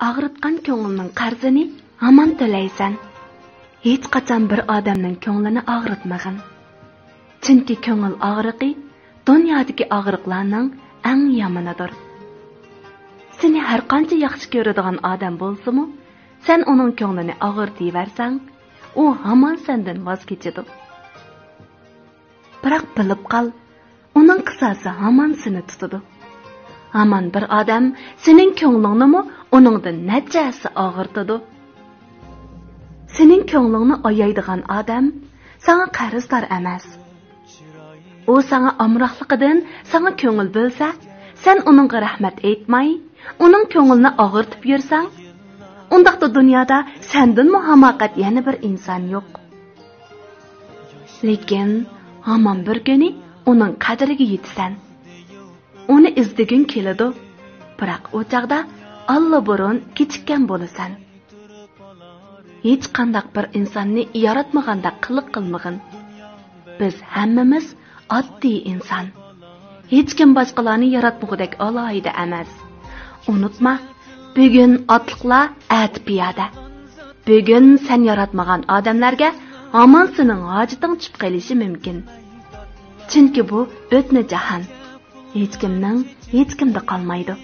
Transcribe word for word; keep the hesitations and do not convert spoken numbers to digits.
ئاغرىتقان كۆڭۈلنىڭ قەرزىنى ھامان تۆلەيسەن. ھېچقاچان بىر ئادەمنىڭ كۆڭلىنى ئاغرىتمىغىن. چۈنكى كۆڭۈل ئاغرىقى دۇنيادىكى ئاغرىقلارنىڭ ئەڭ يامىنىدۇر. سېنى ھەرقانچە ياخشى كۆرىدىغان ئادەم بولسىمۇ، سەن ئۇنىڭ كۆڭلىنى ئاغرىتىۋەرسەڭ، ئۇ ھامان سەندىن ۋاز كېچىدۇ. بىراق بىلىپ قال، ئۇنىڭ قىساسى ھامان سېنى تۇتىدۇ. ھامان بىر ئادەم سېنىڭ كۆڭلۈڭنىمۇ ئۇنىڭدىن نەچچە ھەسسە ئاغرىتىدۇ. سېنىڭ كۆڭلۈڭنى ئايايدىغان ئادەم ساڭا قەرزدار ئەمەس. ئۇ ساڭا ئامراقلىقىدىن ساڭا كۆڭۈل بۆلسە، سەن ئۇنىڭغا رەھمەت ئېيتماي، ئۇنىڭ كۆڭلىنى ئاغرىتىپ يۈرسەڭ، ئۇنداقتا دۇنيادا سەندىنمۇ ھاماقەت يەنە بىر ئىنسان يوق. لېكىن ھامان بىر كۈنى ئۇنىڭ قەدرىگە يېتىسەن. ئۇنى ئىزدىگۈڭ كېلىدۇ، بىراق ئۇ چاغدا ئاللىبۇرۇن كېچىككەن بولىسەن. ھېچقانداق بىر ئىنساننى ياراتمىغاندەك قىلىق قىلمىغىن. بىز ھەممىمىز ئاددىي ئىنسان. ھېچكىم باشقىلارنى ياراتمىغۇدەك ئالاھىدە ئەمەس. ئۇنتۇما، بۈگۈن ئاتلىقلار، ئەتە پىيادە. بۈگۈن سەن ياراتمىغان ئادەملەرگە ھامان سېنىڭ ھاجىتىڭ چۈشۈپ قېلىشى مۇمكىن. چۈنكى بۇ ئۆتنە جاھان. ھېچكىمنىڭ ھېچكىمدە قالمايدۇ.